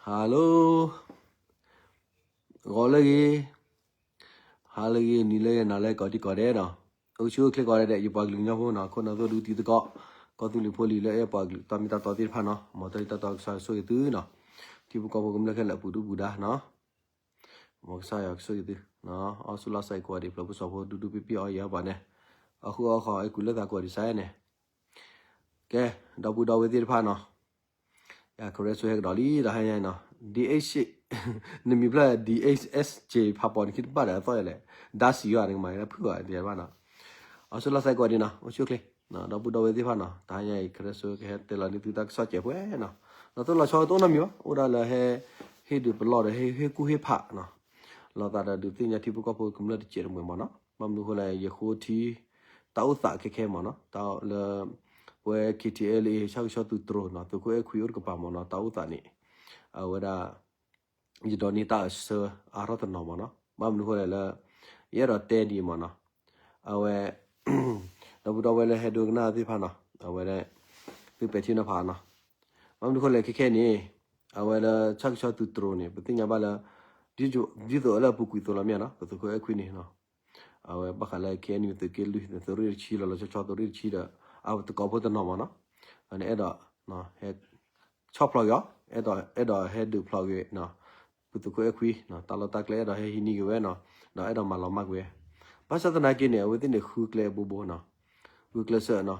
Hello, ဂီၤလၢဂ့ၤ, ဟါလၢဂ့ၤ, နံၤလၢဂ့ၤ, နၤလၢဂ့ၤ ကိးဒံကိးဒဲးနီၤ, အိၣ်ဆူၣ်အိၣ်ချ့ကိးဂၤဒဲး ယပှၤကလုာ်ကညီဖိနီၤ, ခိၣ်နၢ်သိၣ်ဒူတံၤသကိး, ကီၢ်သူလ့ၤဖိလံၤလၢအဲၣ်ပှၤကလုာ် တၢ်မ့ၢ်တၢ်တီသ့ၣ်တဖၣ်နီၤ, မ်တၢ်လံၣ်တၢ်တီကစၢ်ယွၤကဆိၣ်ဂ့ၤသုနီၤ, ထံဖိကီၢ်ဖိကမျၢၢ်ခဲလၢာ် ပူၤဒူပူၤဒါနီၤ, မ်ကစၢ်ယွၤကဆိၣ်ဂ့ၤသု, အီၣ်ဆူၣ်လီၤစဲးကိးဂၤဒဲး ဖျၢၣ်ဖိစီၤဖိ ဒူဒူပံပံ အီၣ်ယဲၢ်ပှၤန့ၣ်, အဃိအဃိ အဲၣ်ကူးလၢသးကိးဂၤဒဲးစဲးန့ၣ်, ကဲ, ဒီပုၢ်ဒီဝဲၢ်သ့ၣ်တဖၣ်နီၤ, ယ Karen ဆိဟဲကဒီးလံ တဟါညါအံၤနီၤ, DH, နမံၤဖျၢၣ် DHSJ ဖးပီၤန့ၣ် ခံတဘၣ်ဒီးအသီၣ်ယဲလဲၣ်, ဒါစံးယွၤန့ၣ် ကမၤလၢဖုၣ်အီၤဒံးဘၣ်နီၤ, အီၣ်ဆူၣ်လီၤစဲးကိးဂၤဒဲးနီၤ, အိၣ်ဆူၣ်အိၣ်ချ့, ဒီပုၢ်ဒီဝဲၢ်သ့ၣ်တဖၣ်နီၤ, တဟါညါအံၤ Karen ဆိကဟဲတဲလီၤန့ၢ်သုတၢ်ကစီၣ်စဲးပှဲၤနီၤ, ဒီးသိၣ်လီၤဆီတအိၣ်နီတမံၤဘၣ်, အိၣ်ဒၣ်လၢဟဲ, ဟ့ၣ်ဒုးပလီၢ်ဒီး ဟ့ၣ်ကူၣ်ဟ့ၣ်ဖးနီၤ, လီၤသးဒီးဒုးသ့ၣ်ညါထံဖိကီၢ်ဖိကမျၢၢ်တစဲးတမှဲၤမ့ၢ်နီၤ, ဘၣ်မနုၤအဃိလဲၣ် ယဃိထံ တၢ်အိၣ်သးခဲခဲမ့ၢ်နီၤ, တၢ်လၢ ပဝဲ KTLA ဆၣ်ကဆီသုးတြိၤနီၤ, သုးခိၣ်အဲၣ်ခွံအိၣ်တကပၤမ့ၢ်နီၤ, တၢ်အိၣ်သးန့ၣ်, အဝဲဒၣ် ယဒိးန့ၢ်တၢ်အဆၢအါထီၣ်တနီၤမ့ၢ်နီၤ, ဘၣ်မနုၤအဃိလဲၣ်လၢ ယအဲၣ်ဒိးတဲဒ်အံၤမ့ၢ်နီၤ, အဝဲ ဒီပုၢ်ဒီဝဲၢ်လၢဟဲဒိကနၣ်သ့ၣ်တဖၣ်နီၤ, အဝဲဒၣ် သုပဲာ်ထံနီၤဖးနီၤ, ဘၣ်မနုၤအဃိလဲၣ်ခဲခဲန့ၣ်, အဝဲလၢဆၣ်ကဆီသုးတြိၤန့ၣ် ပသ့ၣ်ညါဘၣ်လၢ ဒ်သိးလၢအပူၤကွံာ်သိးလီၤမ့ၢ်နီၤ, ပသုးခိၣ်အဲၣ်ခွံန့ၣ်နီၤ, အဝဲဘၣ်ဃးလၢ KNU သုးက့လွံၢ် သုးရ့ၣ်တဆံလီၤလီၤဆီဆီ သုးရ့ၣ်တဆံဒီး အတကိးဖိတနီၤမ့ၢ်နီၤ, န့ၣ်အဲၣ်ဒိး ဟဲ ဆီၣ်ဖျိးက့ၤအီၤ, အဲၣ်ဒိး အဲၣ်ဒိးဟဲဒုးဖျိးက့ၤ ပသုးခိၣ်အဲၣ်ခွံ, တၢ်လီၢ်တၢ်ကျဲအဲၣ်ဒိးဟဲဟံးန့ၢ်က့ၤဝဲနီၤ, ဒီးအဲၣ်ဒိးမၤလီၤမၢ်က့ၤဝဲ, ဘၣ်ဆၣ်သနာ်က့န့ၣ် အဝဲသ့ၣ်န့ၣ်ဃုကျဲအဘိဘိနီၤ, ဂုာ်ကျဲးစၢးနီၤ,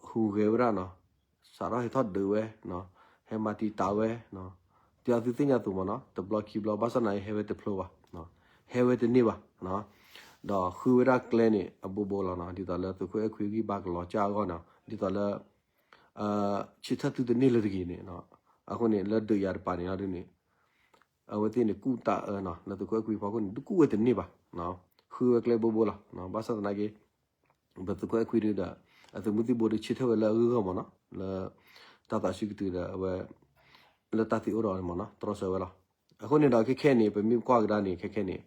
ဟူးဂဲၤဝဲဒၣ်နီၤ, စးထီၣ်ဟဲထီၣ်ဒုးဝဲ, ဟဲမၤတံာ်တာ်ဝဲ, ဒ်အသုသ့ၣ်ညါအသိးမ့ၢ်နီၤ, တဘျီခံဘျီ ဘၣ်ဆၣ်သနာ်က့ဟဲဝဲတဖျိဘၣ်, ဟဲဝဲတန့ၢ်ဘၣ်, ဒီးဃုဝဲဒၣ်ကျဲန့ၣ် အဘိဘိလီၤနီၤ, ဒ်သိးလၢသုးခိၣ်အဲၣ်ခွံဂံၢ်ဘါကလီၤကၢ်အဂီၢ်နီၤ, ဒ်သိးလၢ ဆၢထၢၣ်သုတန့ၢ်လၢတဂ့ၤန့ၣ်, အဃိန့ၣ် လၢဒုးယၤတပၤန့ၣ်ဒ်န့ၣ်, အဝဲသ့ၣ်န့ၣ်ကူၣ်တၢ်အၢနီၤ, လၢသုးခိၣ်အဲၣ်ခွံဖီခိၣ်န့ၣ် တကူၣ်ဝဲတန့ၢ်ဘၣ်, ဃုဝဲကျဲဘိဘိလီၤ, ဘၣ်ဆၣ်သနာ်က့ ပသုးခိၣ်အဲၣ်ခွံဒုဒီး အသုးမုၢ်သံၣ်ဘိဒီးဆၢထၢၣ်ဝဲလၢအဂၢၢ်ဂၢၢ်မ့ၢ်နီၤ, လၢ တၢ်သးဆူၣ်ကတုၤဒီးအဝဲ လၢတၢ်သံအိၣ်ဒီးမ့ၢ်နီၤ တြီဆၢဝဲလီၤ. အဃိန့ၣ်ဒီးခဲခဲန့ၣ် ပမ့ၢ်ကွၢ်ကဒါန့ၣ် ခဲခဲန့ၣ်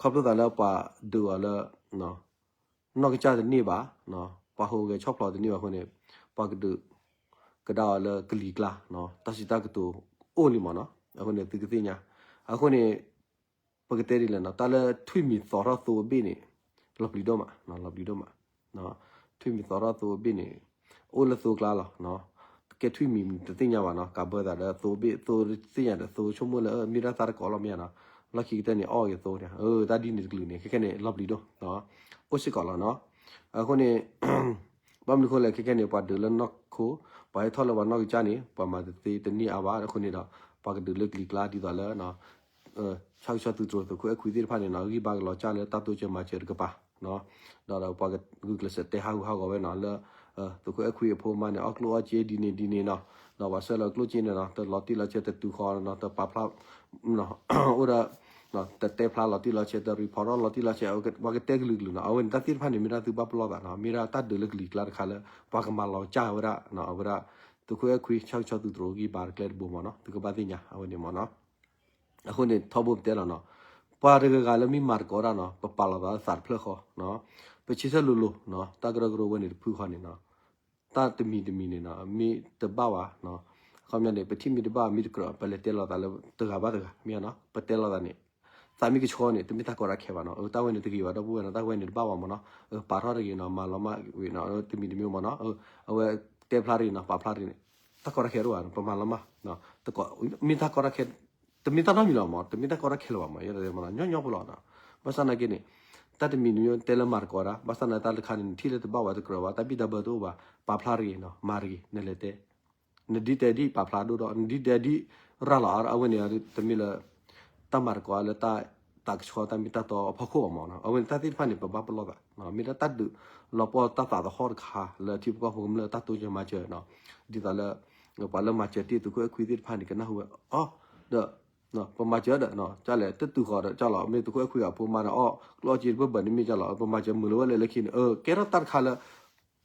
ခီဖျိသးလၢပှၤဒုးအီၤလၢ နီၢ်ကစၢ်တန့ၢ်ဘၣ်, ပှၤဟူးဂဲၤဆီၣ်ဖျိးတန့ၢ်ဘၣ်အဃိန့ၣ် ပှၤကဒုးကဒါအီၤလၢကလံၤကျါ, တၢ်စံးတၢ်ကတိၤအိၣ်လံမ့ၢ်နီၤ. အဃိန့ၣ် သုကသ့ၣ်ညါ, အဃိန့ၣ် ပကတဲဒ်လဲၣ်နီၤ, တၢ်လၢထွံၣ်မံၤသီထီၣ်သိအဘ့ၣ်န့ၣ် လီၤပျံၤဒိၣ်မး, လီၤပျံၤဒိၣ်မး, ထွံၣ်မံၤသီထီၣ်သိအဘ့ၣ်န့ၣ် အိၣ်လၢသိကျါလီၤ. ကဲထွံၣ်မံၤတသ့ၣ်ညါဘၣ်နီၤ, ကးဘၢသးဒီးသိအဘ့ၣ်, သိတသ့ၣ်ညါဒီးသိဆိကမိၣ်လၢမ့ၢ်ဒၣ်သးတကိးလီၤမ့ၢ်ဧါနီၤ, လီၢ်ခံကတၢၢ်န့ၣ် အီၣ်က့ၤသိန့ၣ်, တၢ်ဒ်န့ၣ်တကလုာ်န့ၣ် ခဲခဲန့ၣ် လီၤပျံၤဒိၣ်, အိၣ်စ့ၢ်ကီးလီၤနီၤ. အဃိန့ၣ် ဘၣ်မနုၤအဃိလဲၣ် ခဲခဲန့ၣ် ပှၤဒုးလၢနီၢ်ခိ, ပှၤဟဲထီၣ်လၢပှၤနီၢ်ကစၢ်န့ၣ် ပှၤမၤတသ့တန့ၢ်အါဘၣ်. အဃိန့ၣ်ဒီး ပှၤကဒုးလၢကလံၤကျါဒ်သိးလၢ ဆၣ်ကဆီသုးတြိၤသုးခိၣ်အဲၣ်ခွံသ့ၣ်တဖၣ်န့ၣ်နီၤ, ဂံၢ်ဘါကလီၤကၢ်လၢတၢ်တိစၢၤမၤစၢၤတကပၤ, ဒီးပှၤဂုာ်ကျဲးစၢးတဲဟးဂူာ်ဟးဂီၤဝဲနီၤ လၢ သုးခိၣ်အဲၣ်ခွံအဖိအမါန့ၣ် အီၣ်ကျိၣ်အီၣ်စ့ဒ်န့ၣ်ဒ်န့ၣ်နီၤ, ဒီးပှၤဆှၢလီၤကျိၣ်စ့န့ၣ်နီၤ တလီၤတံၢ်လီၤဆဲးတတုၤဃီနီၤ, တပာ်ဖျါ အိၣ်ဒီး တတဲဖျါလီၤတံၢ်လီၤဆဲး တreportထီၣ်လီၤတံၢ်လီၤဆဲး ပှၤကတဲကလုာ်ကလုာ်နီၤ. အဝဲန့ၣ်တၢ်သ့ၣ်တဖၣ်န့ၣ် မ့ၢ်ဒၣ်သုဘၣ်ပလီၢ်သးနီၤ, မ့ၢ်ဒၣ်တၢ်ဒုးလၢကလံၤကျါတခါလၢ ပှၤကမၤလီၤကၢ်ဝဲဒၣ် အဝဲဒၣ် သုးခိၣ်အဲၣ်ခွံဆၣ်ကဆီသုးတြိၤဂံၢ်ဘါတကျဲတဘိမ့ၢ်နီၤ, သုကဘၣ်သ့ၣ်ညါအဝဲန့ၣ်မ့ၢ်နီၤ. အဃိန့ၣ် ထီဘိပတဲလီၤနီၤ, ပှၤတဂၤဂၤလၢမ့ၢ်မၤသကိးတၢ်နီၤ ပပာ်လီၤသးလၢသးတဖျၢၣ်ဃီ, ပဆၢထၢၣ်လိၤလိၤနီၤ, တၢ်ကရၢကရိဝဲန့ၣ်တဖုဃီန့ၣ်နီၤ တၢ်တမံၤတမံၤန့ၣ်နီၤ မ့ၢ်တဘၣ်ဝဲ, အခီပညီန့ၣ် ပထံၣ်မ့ၢ်တဘၣ်မ့ၢ်တကြၢး ပလဲၤတဲလီၤသးလၢတဂၤဘၣ်တဂၤ မ့ၢ်ဧါနီၤ, ပတဲလီၤသးန့ၣ် သးမ့ၢ်ကဆှီန့ၣ် တမ့ၢ်တၢ်ကီတၢ်ခဲဘၣ်နီၤ, တၢ်ဝဲန့ၣ်တဂ့ၤဘၣ် ဒီပုၢ်ဝဲၢ်နီၤ, တၢ်ဝဲန့ၣ်တဘၣ်ဝဲမ့ၢ်နီၤ, ပာ်ထီၣ်တဂ့ၤနီၤ မၤလီၤမၢ်ဝံၤနီၤ တမံၤတမံၤမ့ၢ်နီၤ, အဝဲတဲဖျါတဂ့ၤနီၤ ပာ်ဖျါတဂ့ၤန့ၣ် တၢ်ကီတၢ်ခဲတအိၣ်ဘၣ် ပမၤလီၤမၢ် တကိး မ့ၢ်တၢ်ကီတၢ်ခဲ တမ့ၢ်တၢ်နီတမံၤလီၤမ့ၢ် တမ့ၢ်တၢ်ကီတၢ်ခဲလၢၤဘၣ်မ့ၢ် ယဲဒၣ်မ့ၢ်နီၤ ညီညီဖိလီၤနီၤ. ဘၣ်ဆၣ်သနာ်က့န့ၣ် တၢ်တမံၤတမံၤတဲလၢမၤသကိးတၢ် ဘၣ်ဆၣ်သနာ်က့တၢ်တခါန့ၣ် နထံၣ်လၢတဘၣ်ဝဲတကြၢးဘၣ် တၢ်ဘံၣ်တၢ်ဘၢတအိၣ်ဘၣ် ပာ်ဖျါတဂ့ၤနီၤ မၤတဂ့ၤ နလဲၤတဲ နဒ်တဲဒ်ပာ်ဖျါဒိၣ်ဒီး နဒ်တဲဒ်ရၤလီၤအါ အဝဲန့ၣ် တမ့ၢ်လၢ တၢ်မၤသကိးလၢတၢ် တၢ်ကဆှီတၢ်မ့ၢ်တၢ်တီအဖီခိၣ်ဘၣ်မ့ၢ်နီၤ. အဝဲန့ၣ်တၢ်သ့ၣ်တဖၣ်န့ၣ် ပဘၣ်ပလီၢ်သး မ့ၢ်ဒၣ်တၢ်ဒုးလီၤပှီၢ်တၢ်သးသဟီၣ်တခါလၢထံဖိကီၢ်ဖိကမျၢၢ်တၢ်တိစၢၤမၤစၢၤနီၤ. ဒ်သိးလၢ ပှၤလၢမၤစၢၤတ့ၢ်သုးခိၣ်အဲၣ်ခွံသ့ၣ်တဖၣ်န့ၣ် ကနၢ်ဟူဝဲအီၤ ဒီး ပမၤစၢၤဒီး ကလဲၣ် တတုၤဃီၤဒီး ကလီၤ မ့ၢ်သုးခိၣ်အဲၣ်ခွံအဖိမါန့ၣ် အီၣ်ကျိၣ်အီၣ်စ့တဘၢၣ်ဘၢၣ်န့ၣ်မ့ၢ်ကလီၤ ပမၤစၢၤမုာ်လီၤဝဲလဲၣ်လၢခံန့ၣ် ကဲထီၣ်တၢ်တခါလၢ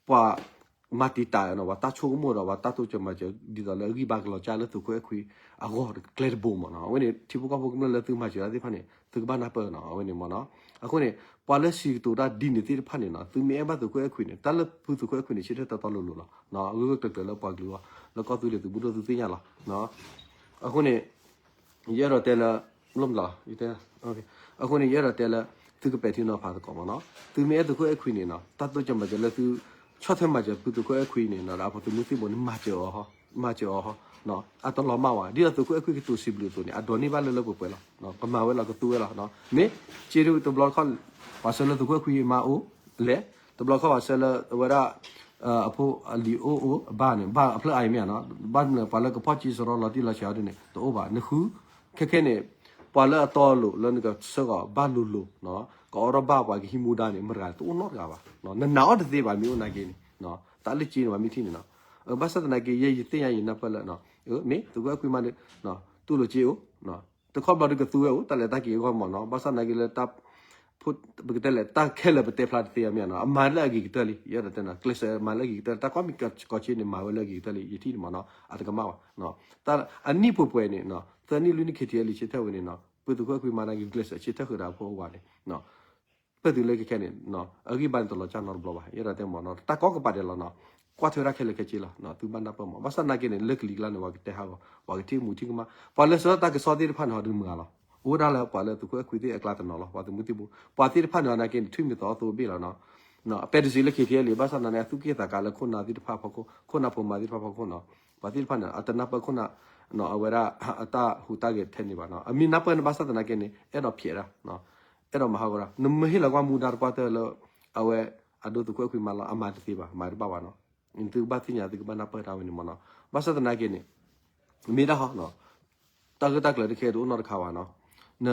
ပှၤမၤတံာ်တာ်နီၤ ပှၤတၢ်ဆိကမိၣ်ဒီး ပှၤတၢ်တိစၢၤမၤစၢၤ ဒ်သိးလၢအဂံၢ်ဘါကလီၤကၢ်လၢသုးခိၣ်အဲၣ်ခွံအဂီၢ်ကျဲတဘိမ့ၢ်နီၤ. အဝဲန့ၣ် ထံဖိကီၢ်ဖိကမျၢၢ်လၢသုမၤစၢၤတၢ်သ့ၣ်တဖၣ်န့ၣ် သုကဘၣ်နၢ်ပၢၢ်နီၤ အဝဲန့ၣ်မ့ၢ်နီၤ. အဃိန့ၣ် ပှၤလၢစံးကတိၤတၢ်ဒ်န့ၣ်သ့ၣ်တဖၣ်န့ၣ်နီၤ သုမ့ၢ်အဲၣ်ဘၣ်သုးခိၣ်အဲၣ်ခွံန့ၣ် တၢ်လၢဖုသုးခိၣ်အဲၣ်ခွံန့ၣ် ဆၢထၢၣ်တီတီလိၤလိၤလီၤ. အဂ့ၢ်ဂ့ၢ်ကျၢၤကျၢၤလၢပှၤကလုာ်အဂီၢ် လၢကီၢ်သူလ့ၤသုးမုၢ်ဒိၣ်သုသ့ၣ်ညါလီၤ. အဃိန့ၣ် ယအဲၣ်ဒိးတဲလၢ လီၤ အဃိန့ၣ် ယအဲၣ်ဒိးတဲလၢ သုကပဲာ်ထံနီၤဖးသကိးမ့ၢ်နီၤ. သုမ့ၢ်အဲၣ်သုးခိၣ်အဲၣ်ခွံန့ၣ်နီၤ တၢ်တိစၢၤမၤစၢၤလၢသု ဆီၣ်ထွဲမၤစၢၤဖုသုးခိၣ်အဲၣ်ခွံန့ၣ်နီၤ ဒီးအပှၤသုးမုၢ်သံၣ်ဘိန့ၣ် မၤစၢၤအီၤ, မၤစၢၤအီၤ, အတလီၤမၢ်ဝဲ ဒ်သိးသုးခိၣ်အဲၣ်ခွံကတိၤစံးဘျုးအသိးန့ၣ် အဒိးန့ၢ်ဘၣ်လၢလၢပှဲၤပှဲၤလီၤ. ကမၤဝဲလီၤ ကသူဝဲလီၤ. မ့ၢ်စ့တဘျီတခီၣ် ပှၤဆှၢလၢသုးခိၣ်အဲၣ်ခွံမါအိၣ်လဲၣ်, တဘျီတခီၣ်ပှၤဆှၢလၢအဝဲဒၣ် အဖိအလံၤအိၣ်အိၣ်အဘၣ်န့ၣ် ဘၣ်အဖျၢၣ်အါအံၤမ့ၢ်ဧါနီၤ. ဘၣ်မနုၤပှၤလၢကဖီၣ်က့စရီလီၤတံၢ်လီၤဆဲးအီၤဒ်န့ၣ် တအိၣ်ဘၣ်. နဃု ခဲခဲန့ၣ် ပှၤလၢအတီအလိၤလၢနကဆှၢဂီၤဘၣ်လိၤလိၤ ကအိးထီၣ်ဘၣ်ပှၤကဟံးမူဒါန့ၣ် မတၤတအိၣ်နီတဂၤဘၣ်. နနာ်အီၤတသ့ဘၣ် မ့ၢ်အိၣ်နာ်က့န့ၣ် တၢ်လၢက့န့ၣ် ပှၤမ့ၢ်ထံၣ်န့ၣ်နီၤ. ဘၣ်ဆၣ်သနာ်က့ ယဲယသ့ၣ်ညါယနၢ်ပၢၢ်လၢ မ့ၢ်သုးခိၣ်အဲၣ်ခွံမါဒီး တူၢ်လိာ်က့အိၣ် တခီဘျီဒုးကသူဝဲအိၣ် တၢ်လဲၤတၢ်က့ၤအဂီၢ်မ့ၢ်နီၤ. ဘၣ်ဆၣ်သနာ်က့လၢ ပကတဲလဲၣ် တၢ်ခဲလၢာ်ပတဲဖျါတသ့အီၤမ့ၢ်နီၤ. အမၤလၢအဂ့ၤကတၢၢ်လံ ယအဲၣ်ဒိးတဲနီၤ ကျဲးစၢးမၤလၢအဂ့ၤကတၢၢ် တၢ်ကီမံၤကီးဆ့န့ၣ် မၤဝဲလၢအဂ့ၤကတၢၢ်လံ ယထံၣ်န့ၣ်မ့ၢ်နီၤ အတကမၣ်ဘၣ်. အနံၣ်ပှဲၤပှဲၤန့ၣ် သၢနံၣ်လွံၢ်နံၣ် ခ့ထံအဲလံ ဆၢထၢၣ်ဝဲန့ၣ်နီၤ ပသုးခိၣ်အဲၣ်ခွံမါနာ်က့ ကျဲးစၢးဆၢထၢၣ်ဃုာ်ဒီးဖိအဝၤန့ၣ် ပသုးလၢခဲခဲန့ၣ် အဂံၢ်ဘါန့ၣ်တလီၤကၢ်နီတဘျီဘၣ် ယအဲၣ်ဒိးတဲမ့ၢ်နီၤ တၢ်ကီကပၤဒဲးလီၤနီၤ. ကွၢ်ထွဲတၢ်ခဲလၢာ်ခဲဆ့လီၤ သုဘၣ်နၢ်ပၢၢ်မ့ၢ် ဘၣ်ဆၣ်သနာ်က့န့ၣ် လၢကလံၤကျါန့ၣ် ပှၤကတဲဟးဂီၤ ပှၤကထံၣ်မူထံၣ်ကမၣ် ပှၤလၢဆှၢတၢ်ကစီၣ်သ့ၣ်တဖၣ်န့ၣ် ဟီဒုးမုာ်ဂၤလီၤ. အိၣ်ဝဲဒၣ်လၢပှၤလၢသုးခိၣ်အဲၣ်ခွံသ့ၣ်အကျါတနီၤလီၤ ပှၤသုးမုၢ်သံၣ်ဘိ ပှၤသ့ၣ်တဖၣ်န့ၣ်နာ်က့န့ၣ် ထွံၣ်မံၤသီအီၤသိဘ့ၣ်လီၤနီၤ. ပဲတစံးလၢ ခ့ထံအဲလံ ဘၣ်ဆၣ်သနာ်က့ အသူၣ်က့ၣ်သးကါလၢခိၣ်နၢ်သ့ၣ်တဖၣ်အဖီခိၣ် ခိၣ်နၢ်ဖိမါသ့ၣ်တဖၣ်အဖီခိၣ်နီၤ ပှၤသ့ၣ်တဖၣ်န့ၣ် အတနၢ်ပၢၢ်ခိၣ်နၢ် အဝဲဒၣ်အတၢ်ဟူးတၢ်ဂဲၤထဲန့ၣ်ဘၣ်နီၤ. အမ့ၢ်နၢ်ပၢၢ်န့ၣ် ဘၣ်ဆၣ်သနာ်က့န့ၣ် အဲၣ်ဒိးဖျဲးဒၣ် အဲၣ်ဒိးမၤဟးဂီၤဒၣ် နမ့ၢ်ဟ့ၣ်လီၤကွၢ်မူဒါတပှၢ်တၢၢ်လၢ အဝဲအဒိသုးခိၣ်အဲၣ်ခွံမါလီၤ အမၤတသ့ဘၣ် မၤတဘၣ်ဘၣ်နီၤ. သုကဘၣ်သ့ၣ်ညါ သုကဘၣ်နၢ်ပၢၢ်တၢ်ဝဲန့ၣ်မ့ၢ်နီၤ. ဘၣ်ဆၣ်သနာ်က့န့ၣ် မ့ၢ်ဒၣ်ဟီ တၢ်ဂ့ၢ်တၢ်ကျၢၤတခဲတအိၣ်နီတခါဘၣ်နီၤ. န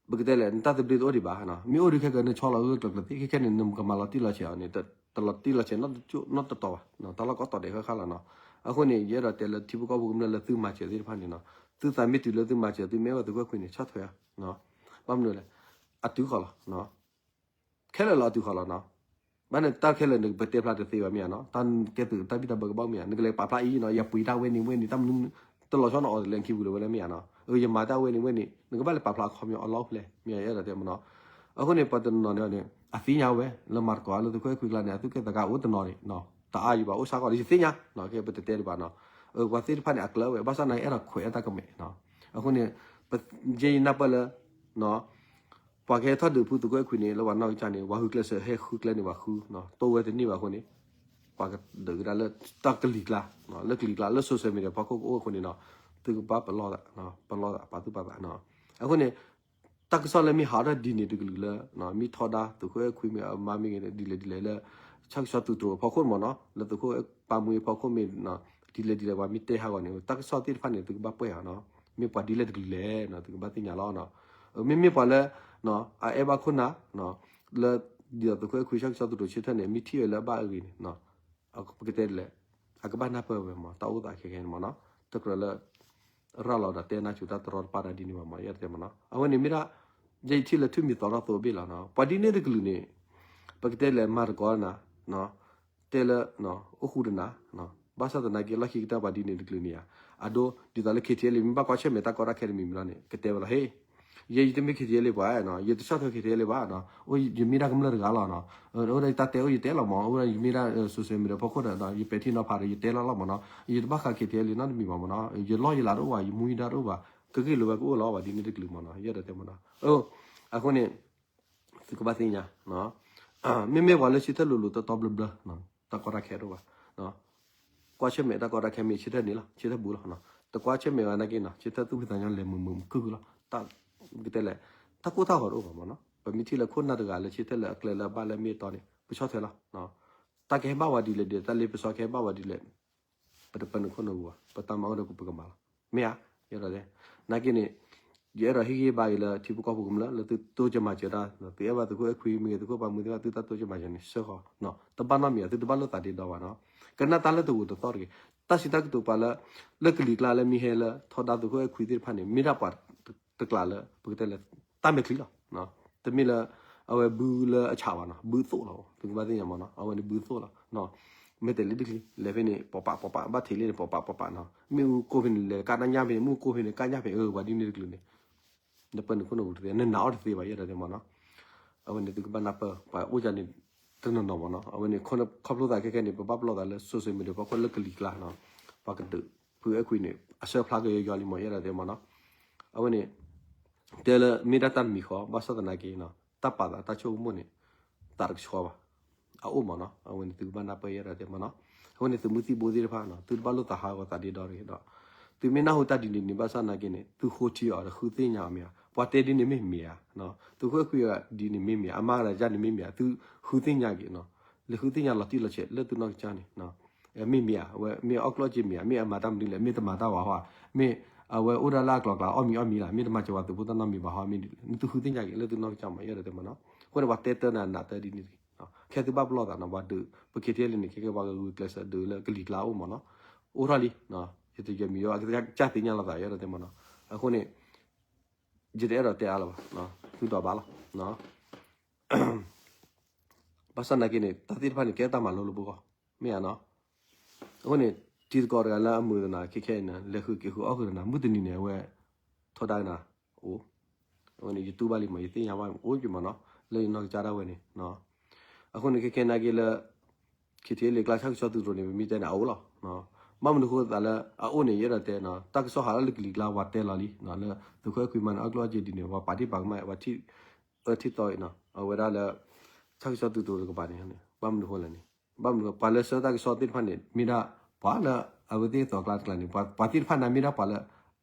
ပကတဲလဲၣ် နတၢ်သဘျ့တအိၣ်ဒံးဘၣ်နီၤ. မ့ၢ်အိၣ်ဒံးခဲကနၢ်ဆီလီၤဂ့ၢ်ကျၢၤကျၢၤသ့ ခဲခဲန့ၣ် နကမၤလီၤတံၢ်လီၤဆဲးအီၤန့ၣ် တလီၤတံၢ်လီၤဆဲးနီတတီၤဘၣ် တၢ်လီၢ်ကီတီၤဒဲးဃၣ်ဃၣ်လီၤနီၤ. အဃိန့ၣ် ယအဲၣ်ဒိးတဲလၢထံဖိကီၢ်ဖိကမျၢၢ်လၢသုမၤစၢၤသ့ၣ်တဖၣ်န့ၣ်နီၤ သုသးမ့ၢ်တုၤလၢသုမၤစၢၤ သုမ့ၢ်အဲၣ်ဘၣ်သုးခိၣ်အဲၣ်ခွံန့ၣ် ဆီၣ်ထွဲဧါ. ဘၣ်မနုၤလဲၣ် အတုၤဃီၤလီၤ ခဲလၢာ်လီၤအတုၤဃီၤလီၤနီၤ. ဘၣ်န့ၣ်တၢ်ခဲလၢာ်နကပတဲဖျါတသ့ဘၣ်မ့ၢ်ဧါနီၤ. တၢ်ကဲသုးတၢ်ဘံၣ်တၢ်ဘၢကဘၣ်မ့ၢ်ဧါ နကလဲၤပာ်ဖျါအံၤနီၤ ယပှ့ၤတၢ်ဝဲန့ၣ်ဝဲန့ၣ် တၢ်မနုၤ တလီၤဆီနီၤအီၤတလဲၤခံပူၤလၢၤဝဲလၢမ့ၢ်ဧါနီၤ. ယမၤတၢ်ဝဲန့ၣ်ဝဲန့ၣ် နကဘၣ်လဲၤပာ်ဖျါအခီပညီအလီၢ်ဖဲလဲၣ် မ့ၢ်ဧါ ယအဲၣ်ဒိးတဲမ့ၢ်နီၤ. အဃိန့ၣ် ပှၤတနီၤန့ၣ် အသ့ၣ်ညါဝဲ လၢမၤသကိးလၢသုးခိၣ်အဲၣ်ခွံကျါန့ၣ် အသူၣ်က့ၣ်သးကါအိၣ်တနီၤန့ၣ် တအါယံၤဘၣ် အိၣ်ဆါကီးဒီး ယသ့ၣ်ညါ ကဲပတတဲဒံးဘၣ်နီၤ. ပှၤသ့ၣ်တဖၣ်န့ၣ် အကျၢၤဝဲ ဘၣ်ဆၣ်သနာ်က့ အဲၣ်ဒိးခွဲးအတၢ်ကမဲာ်. အဃိန့ၣ် ယဲယနၢ်ပၢၢ်လၢ ပှၤကဟဲထီၣ်ဒုးဖုသုးခိၣ်အဲၣ်ခွံန့ၣ် လၢပှၤနီၢ်ကစၢ်န့ၣ် ပှၤဃုကျဲးစၢးဟဲဃုကျဲန့ၣ် ပှၤဃု တိၢ်ဝဲတန့ၢ်ဘၣ်အဃိန့ၣ် ပှၤကဒုးကဒါလၢတၢ်ကလံၤကျါ လၢကလံၤကျါ လၢ social media ဖီခိၣ်ကအိၣ်အဃိန့ၣ်နီၤ သုကဘၣ်ပလီၢ်သး ပလီၢ်သး ပာ်သူၣ်ပာ်သးနီၤ. အဃိန့ၣ် တၢ်ကစီၣ်လၢမ့ၢ်ဟးထီၣ်ဒ်န့ၣ်တကလုာ်လၢ မ့ၢ်ထီဒါသုးခိၣ်အဲၣ်ခွံမ့ၢ်အမါမ့ၢ်ဂ့ၤ ဒ်လဲၣ်ဒ်လဲၣ်လၢ ဆၣ်ကဆီသုးတြိၤအဖီခိၣ်မ့ၢ်နီၤ လၢသုးခိၣ်ပာ်မူအဖီခိၣ်မ့ၢ် ဒ်လဲၣ်ဒ်လဲၣ် ပှၤမ့ၢ်တဲဟးဂီၤန့ၣ် တၢ်ကစီၣ်သ့ၣ်တဖၣ်န့ၣ် သုကဘၣ်ပှဲၤဧါနီၤ. မ့ၢ်ပှၤဒ်လဲၣ်တကလုာ်လဲၣ် သုကဘၣ်သ့ၣ်ညါလီၤ. မ့မ့ၢ်ပှၤလၢ အအဲၣ်ဘၣ်ခိၣ်နၢ် လၢ ဒ်သိးသုးခိၣ်အဲၣ်ခွံဆၣ်ကဆီသုးတြိၤဆၢထၢၣ်န့ၣ် မ့ၢ်ထံၣ်ဝဲလၢအဘၣ်အဂ့ၤန့ၣ် ပကတဲလဲၣ် အကဘၣ်နၢ်ပၢၢ်ဝဲမ့ၢ် တၢ်အိၣ်သးခဲခဲန့ၣ်မ့ၢ်နီၤ တကြၢးလၢ ရၤလီၤဒီးတဲနၢ်ဆူၣ်တၢ်တရီတပါတၢ်ဒ်န့ၣ်ဘၣ်မ့ၢ် ယတဲမ့ၢ်နီၤ အဝဲန့ၣ်မ့ၢ်ဒၣ် ယဲယထံၣ်လၢထွံၣ်မံၤသီထီၣ်သိဘ့ၣ်လီၤနီၤ ပှၤဒ်န့ၣ်တကလုာ်န့ၣ် ပကတဲလဲၣ်မၤသကိးနၤ တဲလၢ အိၣ်ဃူတနၤ ဘၣ်ဆၣ်သနာ်က့လီၢ်ခံကတၢၢ်ပှၤဒ်န့ၣ်တကလုာ်န့ၣ်ဧါ အဒိ ဒ်သိးလၢ ခ့ထံအဲလ့ မ့ၢ်ဘၣ်ကွၢ်ဆၢၣ်မဲာ်တၢ်ကီတၢ်ခဲတမံၤမံၤလီၤန့ၣ် ကတဲဝဲလီၤ ဟ့ၣ် ယဲယတမ့ၢ် ခ့ထံအဲလ့ ပှၤနီၤ ယတဆီၣ်ထွဲ ခ့ထံအဲလ့ ဘၣ်နီၤ အိၣ်ယမ့ၢ်ဒၣ်ကမျၢၢ်တဂၤလီၤနီၤ အိၣ်ဒၣ်ယတၢ်တဲအိၣ်ယတဲလီၤမး အိၣ်ဒၣ်ယမ့ၢ်ဒၣ် social media ဖီခိၣ်ဒီး ယပဲာ်ထံနီၤဖးဒီး ယတဲလီၤလီၤမးနီၤ ယတဘၣ်ဃး ခ့ထံအဲလ့ နီတမံၤဘၣ်မးနီၤ ယလီၢ်ယလၤတအိၣ်ဘၣ် ယမူယဒါတအိၣ်ဘၣ် ကဂ့ၢ်လိာ်ဝဲကအိၣ်လီၤ ပှၤဒ်န့ၣ်တကလုာ်မးနီၤ ယအဲၣ်ဒိးတဲမးနီၤ အဃိန့ၣ် သုကဘၣ်သ့ၣ်ညါ မ့မ့ၢ်ပှၤလၢဆၢထၢၣ်လိၤလိၤတီတီဘျၢဘျၢ တၢ်ကီတၢ်ခဲတအိၣ်ဘၣ် ကွၢ်ဆၢၣ်မဲာ်တၢ်ကီတၢ်ခဲမ့ၢ်ဆၢထၢၣ်န့ၣ်လီၤ ဆၢထၢၣ်ဘူးလီၤ တကွၢ်ဆၢၣ်မဲာ်ဘၣ်နာ်က့နီၤ ဆၢထၢၣ်သူၣ်ဖှံသးညီလဲၤမုာ်မုာ်ခုၣ်ခုၣ်လီၤ တၢ်ကတဲလဲၣ် တၢ်ကိၢ်တၢ်ဂီၤတအိၣ်ဘၣ်မးနီၤ ပမ့ၢ်ထံၣ်လၢခိၣ်နၢ်တဂၤလၢဆၢထၢၣ်လၢအကျဲလၢအဘၣ်လၢမ့ၢ်အတီန့ၣ် ပဆီၣ်ထွဲလီၤ တၢ်ကဟဲဘၣ်ဝဲဒ်လဲၣ်ဒ်လဲၣ် တၢ်လ့ပစီကဟဲဘၣ်ဝဲဒ်လဲၣ် ပတပၢနုာ်ခိၣ်နၢ်ပူၤဘၣ် ပတၢ်မၤအိၣ်ဒီးပကမၤလီၤ မ့ၢ်ဧါ ယအဲၣ်ဒိးတဲ နာ်က့န့ၣ် ယအဲၣ်ဒိးဟ့ၣ်ဂံၢ်ဘါအံၤလၢထံဖိကီၢ်ဖိကမျၢၢ် လၢသုတိစၢၤမၤစၢၤတၢ် သုအဲၣ်ဘၣ်သုးခိၣ်အဲၣ်ခွံမ့ၢ်ဂ့ၤ သုးခိၣ်ပာ်မူသ့ၣ်တဖၣ် သုတၢ်တိစၢၤမၤစၢၤန့ၣ် စၢဃီ တဘၣ်နီတမံၤ သုတဘၣ်လိာ်သးဒ့ဒီဘၣ်နီၤ ကနၣ်တၢ်လၢတဂိာ်တသီၣ်တဂ့ၤ တၢ်စံးတၢ်ကတိၤပှၤလၢ လၢကလံၤကျါလၢမ့ၢ်ဟဲလၢထီဒါသုးခိၣ်အဲၣ်ခွံသ့ၣ်တဖၣ်န့ၣ် မ့ၢ်ဒၣ်ပှၤတကျးလၢ ပကတဲလၢ တၢ်မဲာ်ချံလီၤ တမ့ၢ်လၢ အဝဲဘုလၢအဆးဘၣ်နီၤ ဘုသိၣ်လီၤ သုကဘၣ်သ့ၣ်ညါမးနီၤ အဝဲန့ၣ်ဘုသိၣ်လီၤ မ့ၢ်တဲလံတချံ လဲၤဖဲန့ၣ် ပိာ်ပာ်ပိာ်ပာ် ဘၣ်ထံးလံန့ၣ် ပိာ်ပာ်ပိာ်ပာ်နီၤ မ့ၣ်အူကိၢ်ဖဲန့ၣ် လဲၤကၣ်တၢ်ညၣ်ဖဲန့ၣ် မ့ၣ်အူကိၢ်ဖဲန့ၣ် ကၣ်ညၣ်ဖဲ အၢ ပှၤဒ်န့ၣ်တကလုာ်န့ၣ် နပၢနုာ်ခိၣ်နၢ်ပူၤတသ့ နနာ်အီၤတသ့ဘၣ် ယအဲၣ်ဒိးတဲမးနီၤ အဝဲန့ၣ်သုကဘၣ်နၢ်ပၢၢ် ပှၤအိၣ်ယၤန့ၣ် တနီၤနီၤမးနီၤ အဝဲန့ၣ် ခီဖျိသးခဲခဲန့ၣ် ပဘၣ်ပလီၢ်သးလၢ social media ဖီခိၣ်လၢကလံၤကျါနီၤ ပှၤကဒုး ဖုအဲၣ်ခွံန့ၣ် အဆၢဖျါကယီယီလံမး ယအဲၣ်ဒိးတဲမးနီၤ. အဝဲန့ၣ် တဲလၢမ့ၢ်ဒၣ်တၢ်တမံၤဃီ ဘၣ်ဆၣ်သနာ်က့နီၤ တၢ်ပာ်သးတၢ်ဆိကမိၣ်န့ၣ် သးတကဆှီဘၣ်. အအိၣ်မးနီၤ အဝဲန့ၣ်သုကဘၣ်နၢ်ပၢၢ်ယအဲၣ်ဒိးတဲမးနီၤ. အဝဲန့ၣ်သုးမုၢ်သံၣ်ဘိသ့ၣ်တဖၣ်နီၤ သုတဘၣ်လိၣ်သးဟးဂီၤသးဒ့ဒီတဂ့ၤဒီး သုမ့ၢ်နၢ်ဟူတၢ်ဒ်န့ၣ်န့ၣ် ဘၣ်ဆၣ်သနာ်က့န့ၣ် သုဃိထံအီၤဒီးဃုသ့ၣ်ညါအီၤမ့ၢ်ဧါ. ပှၤတဲဒ်န့ၣ်မ့ၢ်မ့ၢ်ဧါ, သုးခိၣ်အဲၣ်ခွံဒ်န့ၣ်မ့ၢ်မ့ၢ်ဧါ, အမါတဂၤန့ၣ်မ့ၢ်မ့ၢ်ဧါ, သုဃုသ့ၣ်ညါက့ၤနီၤ. လဲၤဃုသ့ၣ်ညါလီၤတံၢ်လီၤဆဲးလၢသုနီၢ်ကစၢ်န့ၣ် မ့ၢ်မ့ၢ်ဧါ, အဝဲမ့ၢ်အီၣ်ကျိၣ်အီၣ်စ့မ့ၢ်ဧါ, မ့ၢ်အမၤတၢ်မနုၤလဲၣ်, မ့ၢ်တမၤတၢ်ဘၣ်ဟီဧါ, မ့ၢ်အဝဲအိၣ်ဒၣ်လၢအကျိၤအကျဲအီၣ်မံၤအီၣ်မံၤလၢ်, မ့ၢ်တမၤစၢၤပှၤသုးဖိတၢ်နီတမံၤဘၣ်ဟီ, မ့ၢ်သုဃုသ့ၣ်ညါက့ၤလၢသုနီၢ်ကစၢ်မး ယအဲၣ်ဒိးတဲမးနီၤ. အဃိန့ၣ် ပှၤတဲတၢ်နၤနးတၢ်ဒ်န့ၣ်တဂ့ၤ, ခဲသုဘၣ်ပလီၢ်သးနီၤ, ပှၤဒုး ပ ခ့ထံလံန့ၣ် ခဲကဲပှၤဂုာ်ကျဲးစၢးဒုးလၢကလံၤကျါအိၣ်မးနီၤ, အိၣ်ထီၣ်လံ, ယတယဲမံၤယိ အကစၢ်သ့ၣ်ညါလီၤသး ယအဲၣ်ဒိးတဲမးနီၤ. အဃိန့ၣ် ယတအဲၣ်ဒိးတဲအါလၢၤဘၣ်, သုဒိးဘၣ်လီၤ. ဘၣ်ဆၣ်သနာ်က့န့ၣ် တၢ်သ့ၣ်တဖၣ်န့ၣ် ကဲတၢ်မၤလိလၢပဂီၢ်, မ့ၢ်ဧါနီၤ. အဃိန့ၣ် ထံသကိးတဂၤလၢအမုာ်သနၤခဲခဲအံၤန့ၣ် လဲၤဃုက့ၤဃုအီၣ်ဃုာ်ဒီးနၤ မုၢ်တနံၤန့ၣ် အဝဲ ထီဒါက့ၤနၤအိၣ်, အဝဲန့ၣ် ယတူၢ်ဘၣ်လံမး, ယသ့ၣ်ညါဘၣ်အိၣ်က့ၤမးနီၤ, လၢယနီၢ်ကစၢ်ဒၣ်ဝဲန့ၣ်. အဃိန့ၣ် ခဲခဲနာ်က့လၢ ခ့ထံလံကျါဆၣ်ကဆီသုးတရိးန့ၣ် ပမ့ၢ်တဲန့ၣ် အအိၣ်လီၤ. ဘၣ်မနုၤဃိသးလၢအအိၣ်န့ၣ် ယအဲၣ်ဒိးတဲနီၤ, တၢ်ကစီၣ်ဟးလၢကလံၤကျါ ပှၤတဲလီၤလံ, လၢသုးခိၣ်အဲၣ်ခွံမၤန့ၣ် အီၣ်ကျိၣ်အီၣ်စ့ဒ်န့ၣ် ပှၤပာ်ဒ့ၣ်ပာ်ကမၣ် ပှၤထံၣ်အၢထံၣ်သီအံၤနီၤ, အဝဲဒၣ်လၢ ဆၣ်ကဆီသုးတရိးတကပၤန့ၣ်, ဘၣ်မနုၤဃိလဲၣ်န့ၣ်, ဘၣ်မနုၤ ပှၤလၢဆှၢတၢ်ကစီၣ်သ့ၣ်တဖၣ်န့ၣ် မ့ၢ်ဒၣ် ပှၤလၢအဝဲသ့ၣ်သိးကျါတကျါန့ၣ် ပှၤသ့ၣ်တဖၣ်န့ၣ် မ့ၢ်ဒၣ်ပှၤလၢ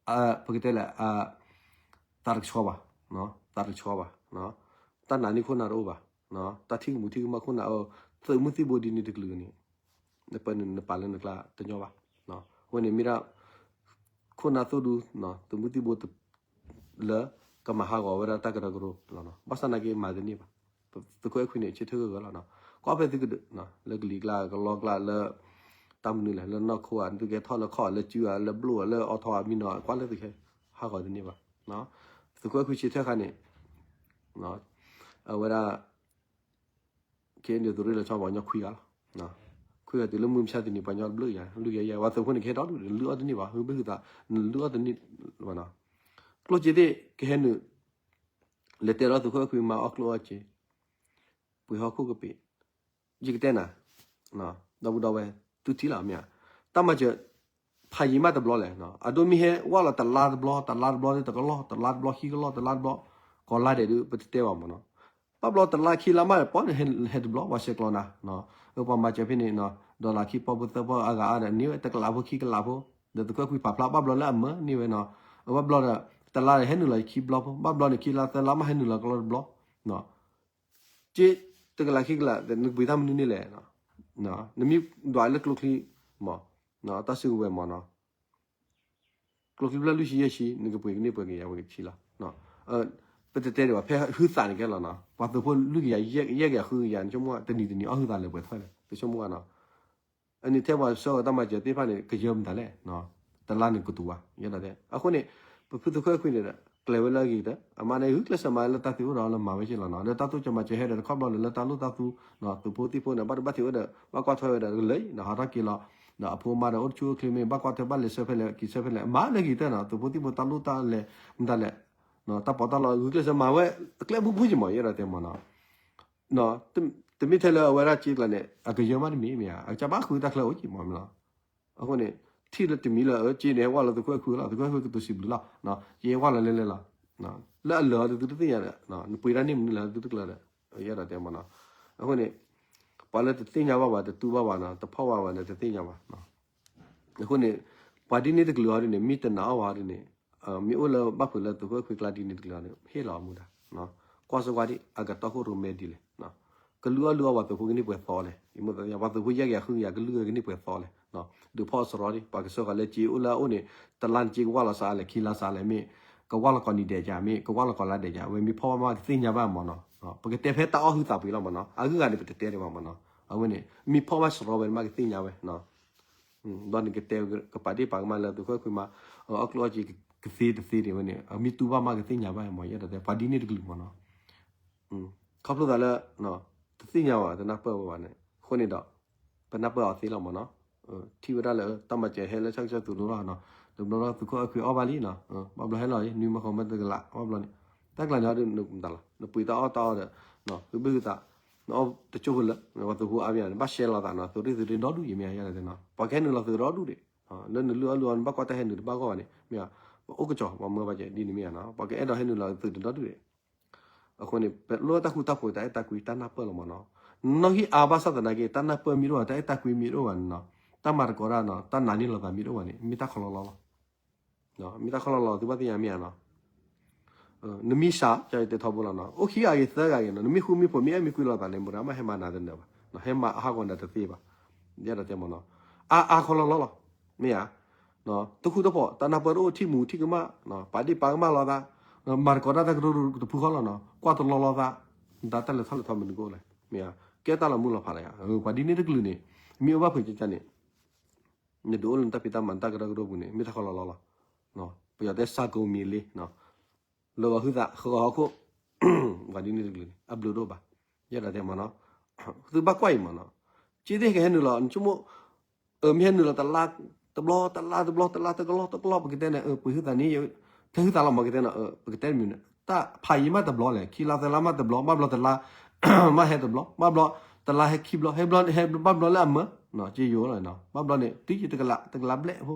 ပကတဲလဲၣ် သးတကဆှီဘၣ်, သးတကဆှီဘၣ်, တၢ်နာ်န့ၢ်ခိၣ်နၢ်တအိၣ်ဘၣ်, တၢ်ထံၣ်ကမူးထံၣ်ကမၣ်ခိၣ်နၢ် သုးမုၢ်သံၣ်ဘိဒ်န့ၣ်တကလုာ်န့ၣ် နပၢနုာ်နပာ်လၢနကျါတညီဘၣ်. အဃိန့ၣ်မ့ၢ်ဒၣ် ခိၣ်နၢ်သိၣ်ဒူ သုးမုၢ်သံၣ်ဘိ လၢကမၤဟးဂီၤဝဲဒၣ်တၢ်ကရၢကရိလီၤနီၤ. ဘၣ်ဆၣ်သနာ်က့မၤတန့ၢ်ဘၣ်. သုးခိၣ်အဲၣ်ခွံန့ၣ် ဆၢထၢၣ်ဂၢၢ်ဂၢၢ်လီၤနီၤ. ကွၢ်ဖဲသုကဒုး လၢကလံၤကျါ ကလီကျါ လၢ တၢ်မနုၤလဲၣ် လၢနီၢ်ခိဧါ သုကဲထီၣ်လၢခီၣ်ဧါ လၢစုဧါ လၢဘျိဧါ လၢအီထီဧါ မံနီၤ ကွၢ်လၢသုခဲ ဟးဂီၤတန့ၢ်ဘၣ်. သုးခိၣ်အဲၣ်ခွံဆၢထၢၣ်ခါန့ၣ် အဝဲဒၣ် ခဲအံၤန့ၣ် သုးရ့ၣ်လီၤဆီ ပှၤကညီခွံဂၤလီၤ. ခွံဂၤတုၤလၢမုၢ်မဆါတနံၤ ပှၤကညီတဘျုးယၤ လုၢ်ယၤယၤ ပှၤသုးဖိန့ၣ် ကဟဲဒီဒူၣ် လုၢ်အီၣ်တန့ၢ်ဘၣ် ဟုဘၣ်ဟုသး နလုၢ်အီၣ်တန့ၢ်ဘၣ်နီၤ. ကျိၣ်စ့သ့ၣ် ကဟဲနုာ် လဲၤတဲဒီးသုးခိၣ်အဲၣ်ခွံမၤအီၣ်ကျိၣ်အီၣ်စ့ ပှ့ၤဟီၣ်ခိၣ်ကပ့ၤ ယကတဲနၤ ဒီပုၢ်ဒီဝဲၢ် သုထံၣ်လီၤမ့ၢ်ဧါ. တၢ်မၤစၢၤ ဖးယံၤမးတဘျီလဲၣ်, အဒိမ့ၢ်ဟဲဝဲလီၤတလါတဘျီ တလါတဘျီ တကလီၢ် တလါတဘျီ ခံကလီၢ် တလါတဘျီ ကိးလါဒဲးဒုး ပတတဲဘၣ်မ့ၢ်နီၤ. ဘၣ်ဘျီတလါခံလါမး ပှၤဟဲတဘျီ ပှၤဆဲးကျိးနၤ ပှၤမၤစၢၤဖဲန့ၣ် ဒီးလၢခံပီၢ်ဖိသၢပီၢ်အဂၤအါဒီး န့ၢ်ဝဲတကလးဖိခံကလးဖိ ဒီးသုးခိၣ်အဲၣ်ခွံပာ်ဖျါ ဘၣ်ဘျီလၢအမၢန့ၢ်ဝဲနီၤ. ဘၣ်ဘျီဒီး တလါဒီးဟဲနုာ်လီၤခံဘျီဖိ ဘၣ်ဘျီန့ၣ် ခံလါသၢလါမး ဟဲနုာ်လီၤကလီတဘျီ က့ တကလးခံကလး နကပှ့ၤတၢ်မနုၤန့ၣ်လဲၣ်. နမ့ၢ်ဒွးလၢကျိချံ မ့ၢ် တၢ်စုကဝဲၤမ့ၢ်နီၤ ကျိချံဖျၢၣ်လွံၢ်ဆံယဲၢ်ဆံ နကပှ့ၤကန့ၢ်ပှဲၤကယၤဝဲကဆံလီၤ. ပတတဲဒံးဘၣ် ဖဲဟုသးန့ၣ်ကဲလီၤနီၤ ပှၤသုးဖိလွံၢ်ကယၤ ယဲၢ်ကယၤဃုကယၤ နဆိကမိၣ်တနံၤတနံၤအီၣ်ဟုသးလၢပှဲၤထီၣ်လဲၣ် ပဆိကမိၣ်နီၤ. အန့ၣ်ထဲပှၤဆှၢအီၤတၢ်မၤစၢၤသ့ၣ်တဖၣ်န့ၣ် ကယၢမတၤလဲၣ် တလါန့ၣ်ကတူၤဘၣ် ယဲဒၣ်တဲ အဃိန့ၣ် ပဖုသုးခိၣ်အဲၣ်ခွံန့ၣ်ဒီး ကျဲၤဝဲလၢအဂ့ၤကတၢၢ် အမါန့ၣ် ဂုာ်ကျဲးစၢးမၤလၢတၢ်သ့အိၣ်ဒီးလၢမၤဝဲက့လီၤနီၤ လၢတၢ်သိၣ်ကီၤမၤစၢၤဟဲဒီးတခီဘျီဒီးလၢတၢ်လိၣ်တၢ်သူ သုးဖိသံၣ်ဖိန့ၣ် ဘၣ်တဘၣ်ထံးဝဲဒီး ဘၣ်ကွၢ်ထွဲဝဲဒီးကလၢာ်နီၤ ဟးထီၣ်က့ၤလီၤ ဒီးအဖိအမါဒီးအိၣ်တဆူၣ်အိၣ်ချ့မ့ၢ် ဘၣ်ကွၢ်ထွဲဘၣ်လဲၤဆှၢဖဲလဲၣ် က့ၤဆှၢဖဲလဲၣ် အမါလၢဂ့ၤကတၢၢ်နီၤ သုးဖိသံၣ်ဖိတၢ်လိၣ်တၢ်လဲၤ မတၤလဲၣ် တၢ်ပီးတၢ်လီ ဂုာ်ကျဲးစၢးမၤဝဲ အကျဲဘူးဘူးက့မး ယဲဒၣ်တဲမးနီၤ တမ့ၢ်ထဲလၢအဝဲဒၣ်က့ကျါန့ၣ် အကယၢမးတမံၤမ့ၢ်ဧါ အကစၢ်ဘၣ်ဃုတၢ်ချၢအိၣ်က့မးမ့ၢ်လီၤ. အဃိန့ၣ် ထံၣ်လၢတမံၤလၢအက့န့ၣ် ဟဲဝဲလီၤသုးခိၣ်အဲၣ်ခွံလီၤ သုးခိၣ်အဲၣ်ခွံကတိၤစံးဘျုးလီၤ က့ဟဲဝဲလီၤလဲၤလဲၤလီၤ လၢအလၢာ်အီၤသုတသ့ၣ်ညါဒီး နပှ့ၤတၢ်န့ၢ်မနုၤလၢသုတကျၢၤဒီး ယဲဒၣ်တဲမးနီၤ အဃိန့ၣ် ပှၤလၢတသ့ၣ်ညါဘၣ်ဘၣ် တတူၢ်ဘၣ်ဘၣ်နီၤ တဖီၣ်ဘၣ်ဘၣ်န့ၣ် တသ့ၣ်ညါဘၣ် အဃိန့ၣ် ပှၤဒ်န့ၣ်တကလုာ်အီၤဒ်န့ၣ် မ့ၢ်တနာ်အီၣ်ဘၣ်ဒ်န့ၣ် မ့ၢ်အိၣ်လၢဘၣ်ဖုးလၢသုးခိၣ်အဲၣ်ခွံကျါဒ်န့ၣ်တကလုာ်အီၤန့ၣ် ဟ့ၣ်လီၤအီၤမူဒါ ကွၢ်စ့ၢ်ကီးဒ် အကတီၢ်ခိၣ်ရိၣ်မဲဒ်လဲၣ် ကလုၢ်အီၣ်လုၢ်အီပှၤသုးဖိကန့ၢ်ပှဲၤသီလဲၣ် ပှၤသုးဖိယဲၢ်ကယၤဃုကယၤကလုၢ်ကန့ၢ်ပှဲၤသီလဲၣ် ဒုးဖီၣ်စရီဒ် ပှၤကစၢၢ်ဃာ်လၢက့အိၣ်လၢအအိၣ်န့ၣ် တလါန့ၣ်က့ကဝၢ်လီၤစးလဲၣ် ခံလါစးလဲၣ် မ့ၢ်ကဝၢ်လီၤကိးနံၤဒဲးကမ့ၢ် ကဝၢ်လီၤကိးလါဒဲးက အဝဲမ့ၢ်ဖီၣ်ဘၣ်မးကသ့ၣ်ညါဘၣ်မးနီၤ ပကတဲဖဲတၢ်အီၣ်ဟုသးပှ့ၤလီၤမးနီၤ အဂုၤအဂၤန့ၣ် ပတတဲဒံးဘၣ်မးနီၤ အဝဲန့ၣ် မ့ၢ်ဖီၣ်ဘၣ်စရီဝဲန့ၣ်မးကသ့ၣ်ညါဝဲ ဒီးနကတဲကပာ်ဒ့ၣ်ပာ်ကမၣ်လၢသုးခိၣ်အဲၣ်ခွံမး အီၣ်ကျိၣ်အီၣ်စ့ကသ့တသ့ဒံးဝဲန့ၣ် အမ့ၢ်တူၢ်ဘၣ်မးကသ့ၣ်ညါဘၣ်မး ယဲဒၣ်တဲ ပှၤဒ်န့ၣ်တကလုာ်မးနီၤ ခီဖျိသးလၢ တသ့ၣ်ညါဘၣ် တနၢ်ပၢၢ်ဝဲဘၣ်န့ၣ် အဃိန့ၣ်ဒီး ပနၢ်ပၢၢ်အီၤသ့လီၤမးနီၤ ထံၣ်ဝဲဒၣ်လၢတၢ်မၤစၢၤဟဲလၢဆၣ်ကစၢၢ်သုးလိလီၤနီၤ တဘျီဘျီသုးခိၣ်အဲၣ်ခွံအီၣ်ဘၣ်လံနီၤ ဘၣ်ဘျီဟဲလီၤ နွံမၢဃိးမၢတကလး ဘၣ်ဘျီန့ၣ် တၢ်ကျါန့ၣ်အီၤဒ်နမတၤလီၤ နပှ့ၤတၢ်အီၣ်တၢ်အီဒီး သုဘ့ၣ်သုသး နအီၣ်တကၠိၢ်ဖိလၢ ပှၤသုးဖိအါမ့ၢ် နဘၣ်ရှဲလီၤသးနီၤ သုးရ့ၣ်သုးရ့ၣ်ဒီဒူၣ်ယမ့ၢ်ယဲဒၣ်တဲနီၤ ပှၤကဟဲနုာ်လီၤသုးဒီဒူၣ်ဒံး လၢနလုၢ်အီၣ်လုၢ်အီနဘၣ်ကွၢ်တၢ်ဟဲနုာ်တဘၣ်ဂီၢ်ဘၣ်န့ၣ် မ့ၢ်ဧါ, ပအိၣ်ကစီၤ ပှၤမၢဘၣ်ကဲဒ်န့ၣ်မ့ၢ်ဧါနီၤ, ပှၤကအဲၣ်ဒိးဟဲနုာ်လီၤသုးတဒီဒူၣ်ဒဲး. အဃိန့ၣ် ပလိၣ်တၢ်ဃူတၢ်ဖိး တၢ်အဲၣ်တၢ်ကွံ တၢ်နၢ်ပၢၢ်လီၤမ့ၢ်နီၤ. နီၣ်ဂံၢ်အါဘၣ်ဆၣ်သနာ်က့ တၢ်နၢ်ပၢၢ်မ့ၢ်တအိၣ်ဘၣ် တၢ်အဲၣ်တၢ်ကွံမ့ၢ်တအိၣ်ဘၣ်န့ၣ်နီၤ, တၢ်မၤသကိးတၢ်နီၤ တၢ်နာ်န့ၢ်လိာ်သးမ့ၢ်တအိၣ်ဘၣ်န့ၣ် မ့ၢ်တၢ်ခီလီလီလီၤ. မ့ၢ်တၢ်ခီလီလီ သုဘၣ်သ့ၣ်ညါမ့ၢ်ဧါနီၤ. နမ့ၢ်စှၤ ကတဲထီဘိလီၤနီၤ, အိၣ်ခံဂၤဂ့ၤသၢဂၤဂ့ၤနီၤ, နမ့ၢ်ဃူမ့ၢ်ဖိး မ့ၢ်အဲၣ်မ့ၢ်ကွံလိာ်သးန့ၣ် မိၢ်ဒၣ်မ့ၢ်ဟဲမၤနၤတနၢၤဘၣ်, ဟဲမၤအဟးဂီၤနၤတသ့ဘၣ်. ယအဲၣ်ဒိးတဲမ့ၢ်နီၤ, အါအါခီလီလီလီၤ. မ့ၢ်ဧါ, တၢ်ဃူတၢ်ဖိး တၢ်နၢ်ပၢၢ်တအိၣ် ထံၣ်မူထံၣ်ကမၣ်, ပာ်ဒ့ၣ်ပာ်ကမၣ်လိာ်သး, မၤသကိးတၢ်တၢ်ကရၢကရိတဖုဃီလီၤနီၤ, ကွၢ်တလီလီသး, တၢ်တၢ်လဲၤထီၣ်လဲၤထီမနုၤကအိၣ်လဲၣ်. မ့ၢ်ဧါ, ကဲတၢ်လီၤမုၢ်လီၤဖးလၢယၤ, ပှၤဒ်န့ၣ်တကလုာ်န့ၣ် မ့ၢ်အိၣ်ဘၣ်ဖုးကကန့ၣ် နဒုးအိၣ်လၢနတၢ်ဖံးတၢ်မၤတၢ်ကရၢကရိပူၤန့ၣ် မ့ၢ်တၢ်ခီလီလီလီၤ. ပယီၤတဲ စၢ်ကိမံၤလ့ လၢဂီၤဟုသး ဃၢၤဂီၤဟီၣ်ခိၣ်, ပှၤဒ်န့ၣ်တကလုာ်န့ၣ် အဘျုးတအိၣ်ဘၣ်. ယအဲၣ်ဒိးတဲမ့ၢ်နီၤ, သုဘၣ်ကွၢ်အံၤမ့ၢ်နီၤ, က့သ့ၣ်ကဟဲနုာ်လီၤ နဆိကမိၣ်, မ့ၢ်ဟဲနုာ်လီၤတလါတဘျီ တလါတဘျီ တလါတကလီၢ်တကလီၢ် ပကတဲန့ၣ် ပှ့ၤဟုသးန့ၣ်, ထဲဟုသးလီၤမ့ၢ်ကတဲနီၤ, ပကတဲမ့ၢ်န့ၣ် တၢ်ဖးယံၤမးတဘျီလဲၣ် ခံလါသၢလါမးတဘျီ ဘၣ်ဘျီတလါ မးဟဲတဘျီ ဘၣ်ဘျီ တလါဟဲခံဘျီ ဟဲဘျီ ဟဲဘၣ်ဘျီလၢအမၢ, ကယိလီၤ, ဘၣ်ဘျီန့ၣ် တုၤယံၤတကလး တကလးဘျဲၣ်ဖိ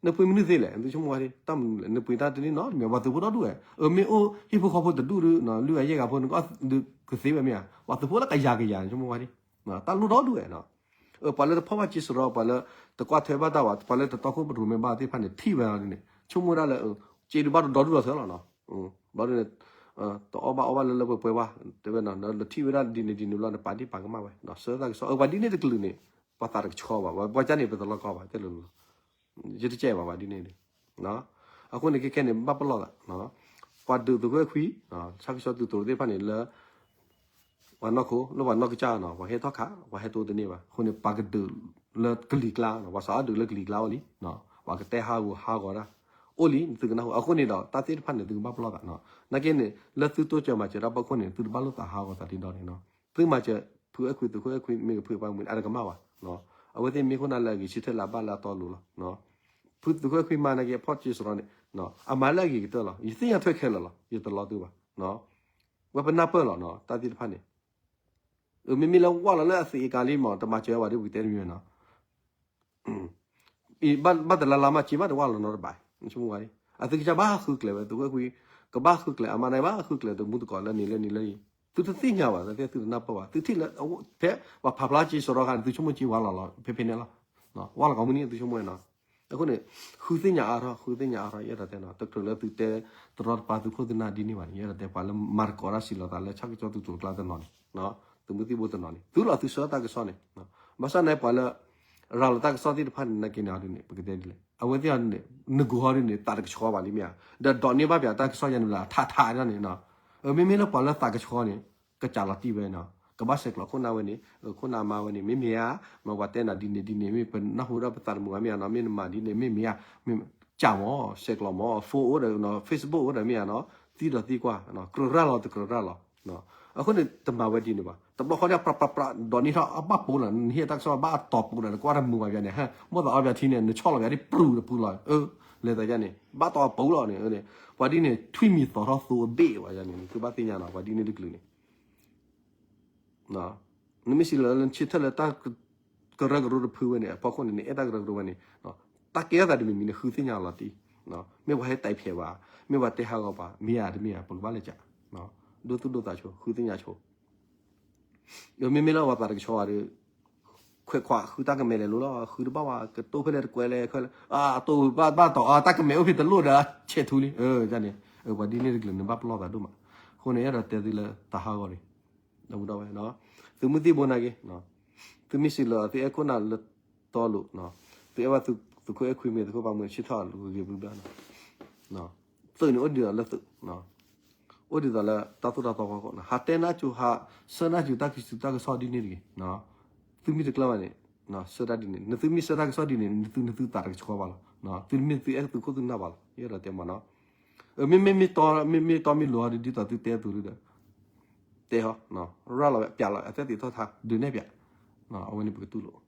နပှ့ၤမနုၤသ့လဲၣ် သုဆိကမိၣ်ဝဲဒၣ် တၢ်မနုၤလဲၣ် နပှ့ၤတၢ်တန့ၢ်နီတမံၤ ပှၤသုးဖိဒီဒူၣ်ဝဲ, အမ့ၢ်အိၣ်ဟံၣ်ဖိဃီဖိတဒူၣ်ဒီး လွံၢ်ဂၤယဲၢ်ဂၤဖိ နကသ့ဝဲမ့ၢ်ဧါ, ပှၤသုးဖိလၢကယၤကယၤ နဆိကမိၣ်ဝဲဒၣ်, တၢ်လိၣ်ဒီဒူၣ်ဝဲနီၤ, ပှၤလၢတဖီၣ်ဘၣ်က့စရီ ပှၤလၢ တကွၢ်ထွဲဘၣ်တၢ်ဝဲ ပှၤလၢတတီခိၣ်ပရိၤမဲာ်ဘၣ်သ့ၣ်တဖၣ်န့ၣ် ထံၣ်ဝဲဒၣ်န့ၣ် ဆိကမိၣ်ဝဲဒၣ်လၢ က့ဒုးဘၣ်ဒီဒူၣ်ဒီထၢလီၤနီၤ, ဘျီဒ်န့ၣ် တအီၣ်ဘၣ်အီဘၣ်လၢလၢပှဲၤပှဲၤဘၣ် တဲဝဲနီၤ လၢထံၣ်ဝဲဒၣ်ဒ်န့ၣ်ဒ်န့ၣ်ဘျီန့ၣ် ပာ်ဒ့ၣ်ပာ်ကမၣ်ဝဲ ဆှၢတၢ်ကစီၣ် အပှၤဒ်န့ၣ်တကလုာ်န့ၣ် ပှၤသးတကဆှီဘၣ် ပှၤကန့ၣ် ပတလီၤကီဘၣ် တဲလိၤလိၤ ယတကဲဘၣ်ပှၤဒ်န့ၣ်န့ၣ်, အဃိန့ၣ် ခဲခဲန့ၣ် ဘၣ်ပလီၢ်သး, ပှၤဒုးသုးခိၣ်အဲၣ်ခွံ ဆၣ်ကဆီသုးတရိးသ့ၣ်တဖၣ်န့ၣ်လၢ ပှၤနီၢ်ခိ လၢပှၤနီၢ်ကစၢ်နီၤ ပှၤဟဲထီၣ်ခး ပှၤဟဲတိတန့ၢ်ဘၣ် အဃိန့ၣ် ပှၤကဒုးလၢကလံၤကျါနီၤ ပှၤစးအီၣ်ဒုးလၢကလံၤကျါအိၣ်လံ, ပှၤကတဲဟးဂူာ်ဟးဂီၤတၢ် အိၣ်လံ သုကနၢ်ဟူ အဃိန့ၣ်ဒီး တၢ်သ့ၣ်တဖၣ်န့ၣ် သုကဘၣ်ပလီၢ်သးနီၤ, နာ်က့န့ၣ် လၢသုတိစၢၤမၤစၢၤတၢ်ဖီခိၣ်န့ၣ် သုတဘၣ်လိၣ်သးဟးဂီၤသးဒ်ဒီးန့ၣ်နီၤ, သုမၤစၢၤ ဖုအဲၣ်ခွံ သုးခိၣ်အဲၣ်ခွံ မ့ၢ်ကဖုပှၢ်မုၢ်န့ၣ် အတကမၣ်ဘၣ်, အဝဲသ့ၣ်မ့ၢ်ခိၣ်နၢ်လၢအဂ့ၤဆၢထၢၣ်လၢအဘၣ်လၢအတီအလိၤလီၤ, ဖုသုးခိၣ်အဲၣ်ခွံမၤနာ်က့ အဖီၣ်က့စရီန့ၣ် အမၤလၢအဂ့ၤကတၢၢ်လီၤ ယသ့ၣ်ညါထွဲခဲလၢာ်လီၤ ယတလီၤသုဘၣ်, ဝဲပနၢ်ပၢၢ်လီၤနီၤ တၢ်သ့ၣ်တဖၣ်န့ၣ်, မ့မ့ၢ်လၢဝၢ်လီၤလၢအသံးအကာ်လံမး တမၤစၢၤဝဲဒ်ပကတဲတမံၤနီၤ ဘၣ်တလါလါမး က့မးတဝၢ်လီၤနီတဘၣ်, ဆိကမိၣ်ဝဲ, အသုကစၢ်ဘၣ်ဃုကျဲၤဝဲ သုးခိၣ်အဲၣ်ခွံ, ကဘၣ်ဃုကျဲၤ အမၤန့ၣ်ဘၣ်ဃုကျဲၤ တမူတကိးလၢန့ၣ်လၢန့ၣ်လၢအံၤ, သုတသ့ၣ်ညါဘၣ် သုတၢ်ပၢၢ်ဘၣ် သုထံၣ်လၢ ဖဲပှၤဖးဖျါက့စရီခါန့ၣ် သုဆိကမိၣ်က့ဝၢ်လီၤလီၤ ဖဲဖဲန့ၣ်လီၤ, ဝၢ်လီၤကိးမုၢ်နံၤ သုဆိကမိၣ်နီၤ, အဃိန့ၣ် ဃုသ့ၣ်ညါအါထီၣ် ဃုသ့ၣ်ညါအါထီၣ် ယအဲၣ်ဒိးတဲနီၤ တကြၢးလၢသုတဲတရီတပါသုးခိၣ်သုးနၢ်ဒ်န့ၣ်ဘၣ်န့ၣ် ယအဲၣ်ဒိးတဲပှၤလၢမၤသကိးတၢ်စံးလီၤသးလၢဆၣ်ကဆီသုးတရိးကျါတနီၤန့ၣ် သုးမုၢ်သံၣ်ဘိတနီၤန့ၣ် သုလီၤသုဆှၢတၢ်ကစီၣ်န့ၣ်, ဘၣ်ဆၣ်န့ၣ်ပှၤလၢ ရၤလီၤတၢ်ကစီၣ်သ့ၣ်တဖၣ်န့ၣ် နာ်က့န့ၣ်အီၤဒ်န့ၣ် ပကတဲဒ်လဲၣ် အဝဲသ့ၣ်အီၤဒ်န့ၣ် နဂိၤဟီဒ်န့ၣ် သးတကဆှီဘၣ်လံမ့ၢ်ဧါ, ဒီးဒိးန့ၢ်ဘၣ်ပှၤတၢ်ကစီၣ်ယါန့ၣ်လၢထးထးဒ်န့ၣ်နီၤ, မ့မ့ၢ်လၢပှၤလၢသးကဆှီန့ၣ် ကစးလီၤတံၢ်ဝဲနီၤ, ကဘၣ်ဆဲးကျိးခိၣ်နၢ်ဝဲန့ၣ် ခိၣ်နၢ်မါဝဲန့ၣ် မ့မ့ၢ်ဧါ, မ့ၢ်ပှၤတဲနၤဒ်န့ၣ်ဒ်န့ၣ် မ့ၢ်ပနၢ်ဟူဒီးပသးတမုာ်ဘၣ်မ့ၢ်ဧါနီၤ, မ့ၢ်နမၤဒ်န့ၣ် မ့မ့ၢ်ဧါ, မ့ၢ်ကၢ်မး ဆဲးကျိးမး phone အိၣ်ဒီး Facebook အိၣ်ဒီးမ့ၢ်ဧါနီၤ, သံဒီးသံကွၢ် ကြၢးရၤလီၤတကြၢးရၤလီၤ အဃိန့ၣ် တမၤဝဲဒ်န့ၣ်ဘၣ်. တဘျီဃီန့ၣ် ပြးပြးပြး ဒိးန့ၢ်ထီၣ်အဘၣ်ပိာ်လီၤ, နဟ့ၣ်တၢ်ကစီၣ်ဘၣ်အတီၤပိာ်ဒီး နကွၢ်တမုာ်ဘၣ်ဘၣ်န့ၣ်, မိၣ်သးအီၣ်ဘၣ်ထံန့ၣ် နဆီၣ်လီၤဘၣ်ဒ်ပြူၤတပူၤလီၤ, လဲၤသးယါန့ၣ် ဘၣ်တီၤပိာ်လီၤန့ၣ်, ပှၤဒ်န့ၣ် ထွံၣ်မံၤသီထီၣ်သိအဘ့ၣ်ဝဲယါန့ၣ် သုဘၣ်သ့ၣ်ညါနီၤ ပှၤဒ်န့ၣ်တကလုာ်န့ၣ် နမ့ၢ်စံးလီၤလၢနဆၢထၢၣ်လၢတၢ်ကရၢကရိတဖုဝဲန့ၣ် အဖီခိၣ်န့ၣ် နအဲၣ်တၢ်ကရၢကရိဝဲန့ၣ်, တၢ်ကဲထီၣ်သးတမံၤမံၤန့ၣ် ဃုသ့ၣ်ညါလီၤတံၢ်, မ့ၢ်ပှၤဟဲတဲဖျဲးဘၣ်, မ့ၢ်ပှၤတဲဟးဂီၤပှၤ မ့ၢ်ဧါတမ့ၢ်ဧါ ပကဘၣ်လဲၤကး, ဒိသူၣ်ဒိသးဆိ ဃုသ့ၣ်ညါဆိ မ့မ့ၢ်လၢပှၤသးတကဆှီဘၣ်ဒီး ခွဲးခွးဃုတၢ်ကမဲာ်လဲၤလိၤလီၤ, ဃုတဘၣ်ဘၣ် ကတိၢ်ဖဲလဲၣ်တကွဲလဲၣ်ခဲလၢာ်, အတိၢ်ဘၣ်ဘၣ်တီၤ တၢ်ကမဲာ်အိၣ်ဖဲတလိၣ်ဒီး ဆဲးထူလံ, န့ၣ် ပှၤဒ်န့ၣ်တကလုာ်န့ၣ် ဘၣ်ပလီၢ်သးဒိၣ်မး, အဃိန့ၣ် အဲၣ်ဒိးတဲသုလၢသးဟးဂီၤန့ၣ် ဒီပုၢ်ဒီဝဲၢ်, သုးမုၢ်သံၣ်ဘိနာ်က့, သုမ့ၢ်စံးလီၤ သုအဲၣ်ခိၣ်နၢ်လၢတီလိၤ, သုအဲၣ်ဘၣ်သုးခိၣ်အဲၣ်ခွံမ့ၢ်သုးခိၣ်ပၢ်မုၢ် ဆၢထၢၣ်ဂ့ၤဂ့ၤဘျုးဘျုး, သုးန့ၣ်အိၣ်ဒ်သိးလၢသုး, အိၣ်ဒ်သိးလၢတၢ်သိၣ်တၢ်သီဖီခိၣ်, ဟးတဲနၢ်စူၤ ဟးဆှၢနၢ်စူၤတၢ်ကစူၤတၢ်ကစီၣ်ဒ်န့ၣ်တဂ့ၤ, သုမ့ၢ်တကျၢၢ်ဘၣ်န့ၣ် ဆှၢတၢ်ဒ်န့ၣ်, နသုမ့ၢ်ဆှၢတၢ်ကစီၣ်ဒ်န့ၣ် နသု နသုသးတကဆှီဘၣ်လီၤ, သုမ့ၢ်သုအဲၣ်သုးခိၣ်သုးနၢ်ဘၣ်လီၤ, ယအဲၣ်ဒိးတဲမးနီၤ, မ့မ့ၢ်မ့ၢ်တီမ့ၢ်မ့ၢ်တီမ့ၢ်လိၤဟီဒ် ဒ်သိးသုတဲအသိးဒီး တဲဟီ, ရၤလီၤဝဲပျးလီၤအသဲသ့ၣ်ထီၣ်ထါ ဒုးနဲၣ်ပျး, အဝဲန့ၣ်ပကတူၢ်လိာ်,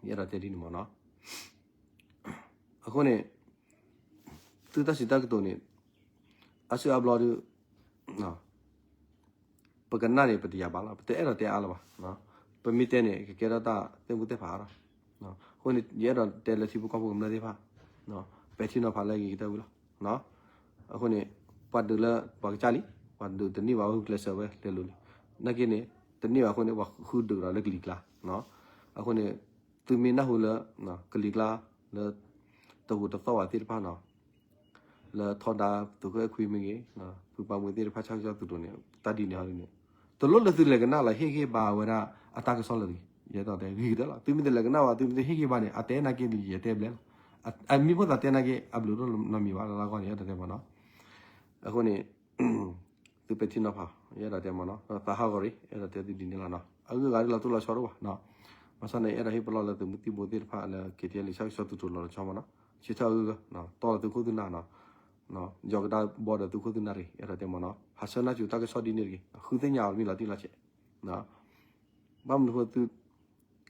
ယအဲၣ်ဒိးတဲဒ်န့ၣ်မးနီၤ, အဃိန့ၣ် သုတၢ်စံးတၢ်ကတိၤန့ၣ် အါစုအါဘျီဒီး ပကနၣ်န့ၣ် ပတယာ်ဘၣ်လီၤ, ပတအဲၣ်ဒိးတဲအါလၢၤဘၣ်, ပမ့ၢ်တဲန့ၣ် ကကဲထီၣ်တၢ်သ့ၣ်မူသ့ၣ်ဖးအါထီၣ်, အဃိန့ၣ် ယအဲၣ်ဒိးတဲလၢထံဖိကီၢ်ဖိကမျၢၢ်သ့ၣ်တဖၣ် ပဲာ်ထံနီၤဖးလၢအဂ့ၤကတၢၢ်ဝံၤလီၤ. အဃိန့ၣ် ပှၤဒုးလၢပှၤကစၢ်လံ, ပှၤဒုးတန့ၢ်ဘၣ်ဝဲ ဂုာ်ကျဲးစၢးဝဲလဲၤလိၤလံ. နာ်က့န့ၣ် တန့ၢ်ဘၣ်အဃိန့ၣ် ပှၤဃုဒုးဒီးလၢကလံၤကျါ. အဃိန့ၣ် သုမ့ၢ်နၢ်ဟူလၢ ကလံၤကျါ လၢ တဂိာ်တသီၣ်ဘၣ်သ့ၣ်တဖၣ်နီၤ လၢထီဒါသုးခိၣ်အဲၣ်ခွံမ့ၢ်ဂ့ၤ, ဖုပှၢ်မုၢ်သ့ၣ်တဖၣ်ဆၣ်ကဆီသုးတြိၤန့ၣ် တၢ်ဒ်န့ၣ်ဟီဒ်န့ၣ် တလိၣ်လၢသုလဲၤကနၣ်လီၤ ဟ့ၣ်ဂံၢ်ဘါဝဲဒၣ်အတၢ်ကစီၣ်လၢာ်တဂ့ၤ. ယဲဒၣ်တဲဂ့ၤကတၢၢ်လီၤ. သုမ့ၢ်တလဲၤကနၣ်ဘၣ် သုမ့ၢ်တဟ့ၣ်ဂံၢ်ဘါန့ၣ် အတဲနာ်က့န့ၣ် ယတဲဘျဲလီၤ. အမ့ၢ်ဖိသးတဲနာ်က့ အဘျုးဒိၣ်နီတမံၤဘၣ်လၢလၢဂီၢ်န့ၣ် ယဲဒၣ်တဲမ့ၢ်နီၤ. အဃိန့ၣ် သုပဲာ်ထံနီၤဖး ယဲဒၣ်တဲမ့ၢ်နီၤ သးဟးဂီၤရံ ယဲဒၣ်တဲသုဒ်န့ၣ်လီၤနီၤ. အဂုၤအဂၤဒ်လီၤတိၢ်လီၤဆီတအိၣ်ဘၣ်. ဘၣ်ဆၣ်န့ၣ် ယအဲၣ်ဒိးဟ့ၣ်ပလီၢ်လၢသုးမုၢ်သံၣ်ဘိသ့ၣ်တဖၣ်လၢ က့ၤထံလံၤဆၣ်ကဆီသုးတြိၤလီၤလီၤဆီမ့ၢ်နီၤ. ဆၢထၢၣ်အဂုၤအဂၤ တီလီၤသုးခိၣ်သုးနၢ်နီၤ. ယီၤကဒါဘီဒီးသုးခိၣ်သုးနၢ်ရံ ယဲဒၣ်တဲမ့ၢ်နီၤ ဟးဆၢနၢ်စူၤတၢ်ကစီၣ်ဒ်န့ၣ်တဂ့ၤ. ဃုသ့ၣ်ညါအီၤတမံၤလီၤတံၢ်လီၤဆဲး ဘၣ်မနုၤဃိသု ဟး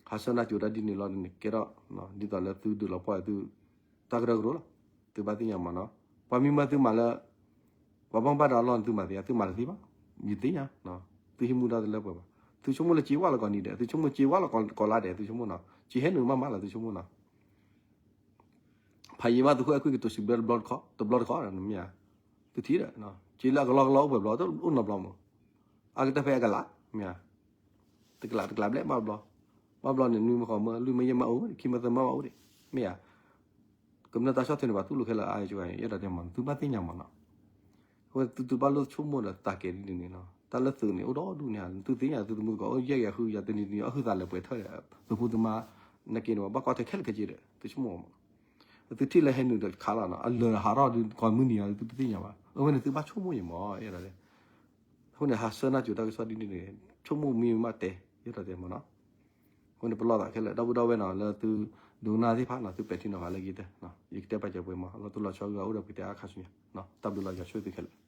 ဆၢနၢ်စူၤတၢ်ဒ်န့ၣ်လီၤန့ၣ် ကဲထီၣ် ဒ်သိးလၢသုဒုးလီၤပှီၢ်သု တၢ်ကရၢကရိလီၤ. သုဘၣ်သ့ၣ်ညါမ့ၢ်နီၤ. ပှၤမံမၢသုမၤလၢ ပှၤဘၣ်ဘၣ်ဒီးအလီၢ်န့ၣ် သုမၤသ့ သုမၤတသ့ဘၣ်. ယသ့ၣ်ညါ သုဟံးမူဒါတလၢပှဲၤဘၣ်. သုဆိကမိၣ်လၢက့ဝါလီၤကိးနံၤဒဲး သုဆိကမိၣ်က့ဝါလီၤကိးလါဒဲး သုဆိကမိၣ်နီၤ က့ဟဲနုာ်မးမးလီၤ သုဆိကမိၣ်နီၤ. ဖးယံာ်မးသုးခိၣ်အဲၣ်ခွံကတိၤစံးဘျုးတဘျီတခီ တဘျီတခီ မ့ၢ်ဧါ. သုထံၣ်ဒီး က့လၢအကလီကလီအိၣ်ပှဲၤဘျီ တအိၣ်နီတဘျီမး အကတၢၢ်ဖဲအကလး မ့ၢ်ဧါ. တကလးတကလးဘျဲၣ်ဘၣ်ဘျီ ဘၣ်ဘျီန့ၣ် နွံမ့ၢ်ဃီမ့ၢ် လွံၢ်မ့ၢ်ယဲၢ်မ့ၢ်အိၣ် ခံမ့ၢ်သၢမ့ၢ်ဘၣ်အိၣ်ဒံး မ့ၢ်ဧါ. ကမျၢၢ်တၢ်ဆီၣ်ထွဲန့ၣ် ပှၤတူၢ်လိာ်ခဲလၢာ်အါယကဲ ယအဲၣ်ဒိးတဲမ့ၢ်နီၤ သုဘၣ်သ့ၣ်ညါမ့ၢ်နီၤ. အဃိသုသုဘၣ်လိၣ်ဆိကမိၣ်ဒီးသးကဲဒ်န့ၣ်နီၤ တၢ်လၢသုးန့ၣ် အိၣ်ဒီဒူၣ်န့ၣ် သုသ့ၣ်ညါသုသမူသကိး အိၣ်ယဲၢ်ဂၤဃုယၤတနံၤတနံၤ အဟုသးလၢပှဲၤထၢၣ်ဒီး သုးဖိသုမါ နာ်က့န့ၣ် ဘၣ်ကွၢ်ထွဲခဲလၢာ်ခဲဆ့ဒီး သုဆိကမိၣ်မး သုထံၣ်လၢဟဲနုာ်ဒီးတခါလီၤနီၤ အလၢာ်ဟးထီၣ်ဒုးကိးမုၢ်နံၤအံၤ သုတသ့ၣ်ညါဘၣ် အဝဲန့ၣ်သုဘၣ်ဆိကမိၣ်အံၤမး ယအဲၣ်ဒိးတဲ အဃိန့ၣ် ဟးဆၢနၢ်စူၤတၢ်ကစီၣ်ဒ်န့ၣ်န့ၣ် ဆိကမိၣ်မ့ၢ်မးတဲ ယအဲၣ်ဒိးတဲမ့ၢ်နီၤ. အဃိန့ၣ် ပလီၢ်သးခဲလၢာ် ဒီပုၢ်ဒီဝဲၢ်နီၤ လၢသုဒိကနၣ်သ့ၣ်တဖၣ်နီၤ သုပဲာ်ထံနီၤဖးလၢဂ့ၤတၢၢ် ယကတဲပာ်စၢၤပှဲၤမး လီၤတိၢ်လီၤဆီဂုၤဂၤအိၣ်ဒီးပကတဲအါခါဆူညါ တၢ်ဘျုးလီၤယွၤဆိၣ်ဂ့ၤသုခဲလၢာ်